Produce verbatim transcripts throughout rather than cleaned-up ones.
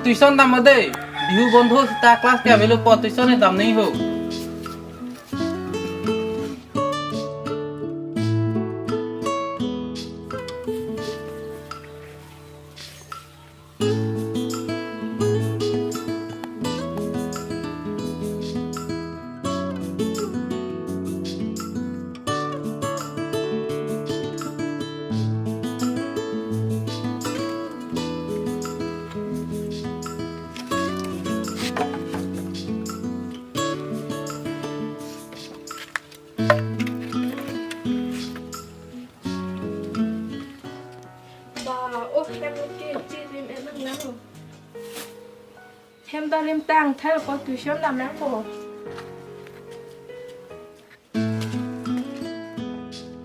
Tuition dam dei. Bihu bondho seta class ke avelo po tuition ne dam nangji ho. Ba, oh, hem ke chirim elang nang. Hem ta rim tang thal ko tuition dam nang ko.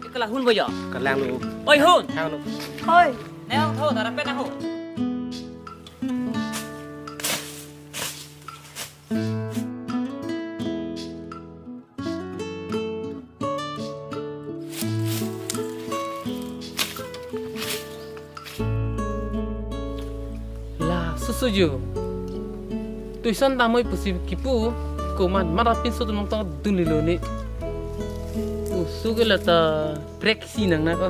Ikla hun boyo. Kalang lo. Oi hun. Hang lo. Hoi. Neo tho dara pe na ho. La susu ju. Tuition damnoi pusi kipu, komat mara pinso atum nangtong dunlilo ne. Usu ke lata break si nang na ko.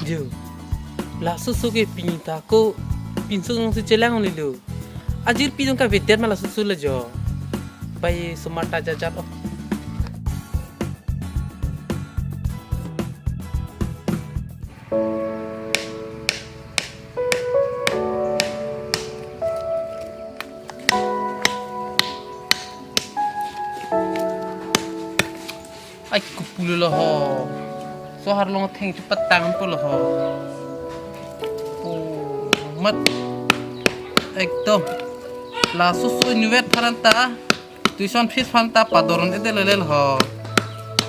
Jo. La susu ke pini ta ko pinso nangsi chelang lilo. Ajirpi atum kavedet ma la susu le jo. Bai sumata jajat oh. Ai, kopulo lo ho. Sohar along theng chepatang pulo ho. Oh, mat. Ekdom. La susu inutvet pharanta. Tuition fees pharanta pador un-edet lelel ho.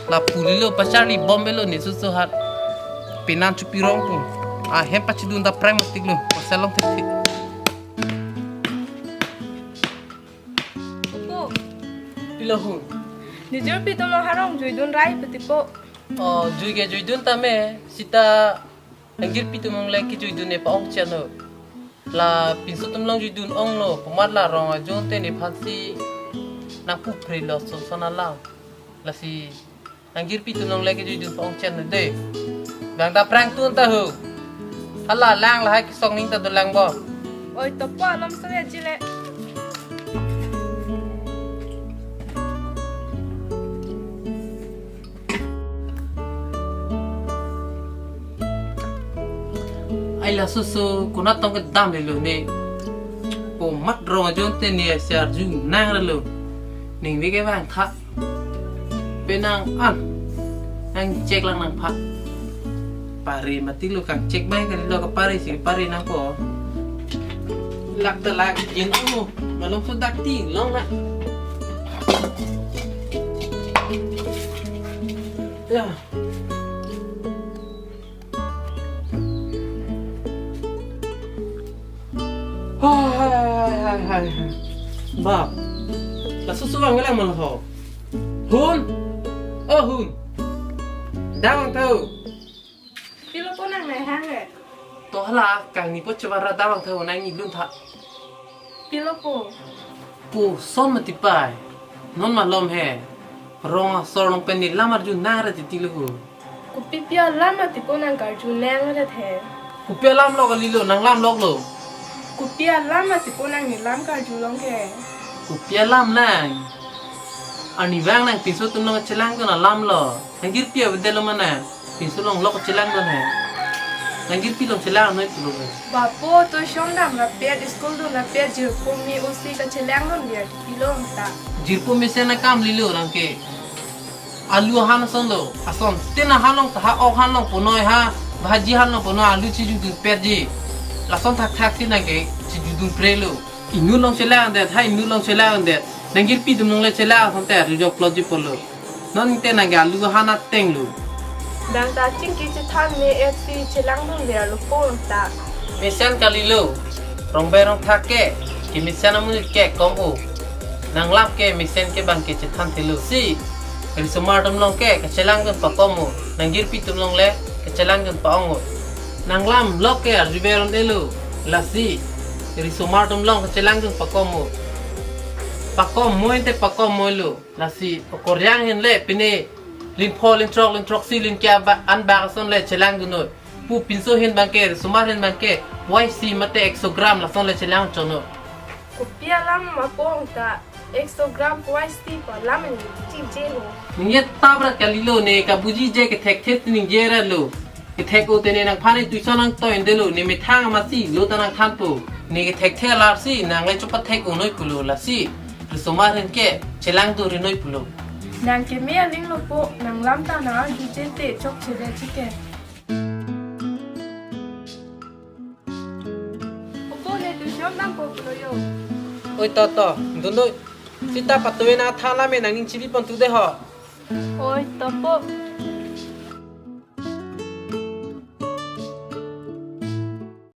La pulilo pacharli bomvelo ne susu hat. Penan chepirong pu. Ahem pachidun ta prang matik lo. Pasalong thekthek. Po. Pilo hun. Nijirpi atum along harong juidun rai peti po. Oh, jui ke juidun tame, seta angjirpi atum along le kejuidun ne pa-ong cheno. La pinso atum along juidun onglo, komat la rong ajo te nephansi nangpuprelo soson alam. Lasi angjirpi atum along le kejuidun pa-ong cheno dei. Bang ta prang tun ta ho. Hala lang lahai kesong ning ta dolang bo. Oi, to po alom sore ajile. Ai la susu konat tong kedam lilo ne. Komat rong ajo te ne asi arju nang lilo. Ning ve ke vang tha. Penang an. Nang check lang nangpha. Pare mati lo kang check bai kalilo kapare si pare nangpo. Lak ta lak yen tu. Malom so dak ti long na. Ya. Hai, hai, hai, hai, hai. Bap. La susu vang lang mal ho. Hun. Oh, hun. Dawang tho. Pilo po nang nai hang eh. To hala kangni po chevara dawang tho nangni lun tha. Pilo po. Pu son mati pai. Non malom he. Rong asor along pen ne lam arju nang ra titi lo ho. Kopi pi alam mati po nang karju nang ra the. Kopi alam lo kalilo nang lam lok lo. Kopi alam mati po nang ne lam karju long ke. Kopi alam nang. Arnivang nang pinso atum along chelang dun alam lo. Angjirpi avedetlo mana. Pinso along lok chelang dun he. Angjirpi along chelang noi pulo he. Bapo tuition dam rapet, school dun rapet, jirpo me usi kachelang dun dia pilong ta. Jirpo mesen akam lilo nang ke. Alu ahan ason lo, ason. Tin ahan along ta ha ok ahan along punoi ha, bhaji ahan along punoi alu chejudun perji. Lason thakthak si nang ke chejudun prelo. Inut along chelang det, ha inut along chelang det. Angjirpi atum along le chelang ason te arjujok plotji pulo. Non te nang ke alu ahan ateng lo. Bang ta chingki chethan me F C chelang dun ver lo po ta. Mesen kalilo. Rong bai rong thak ke. Kemesen amonit ke kom o. Nang lap ke mesen ke bang ke chethan thelo si. Risomar atum along ke kachelangdun pakom o, nang girpi atum along le kachelangdun pa-ong o. Nang lam lok ke arjuver un-elo, lasi risomar atum along kachelangdun pakom o. Pakom moi te pakom moi lo, lasi okoryang ahin le pine lin pho, lin throk, lin throksi, lin ke-aba, anbak ason le chelangdun noi. Pu pinso ahin abang ke, risomar ahin abang ke, puvoisi mate ekso gram lason le chelang chot noi. Kopi alam ma po ta, ekso gram puvoisi pu alam ni chingje ho. Ningje tabra kalilo, ne kabujije kethekthe ningje ra lo. Kethek o te ne nangphan ne tuition nangtoi un-edetlo, ne methang amatsi lo ta nangthanpo. Ne kethekthe alarsi nang le chopathek un-noi pulo, lasi risomar ahin ke chelangdun ri noi pulo. Nang keme aling lo po, nang lam ta nang arjuje te chokche det chike. Opo ne tuition dampo pulo yo. Oi to to, dun noi. Sita patuena tha lam me nangning chibi pon tu de ho. Oi to po.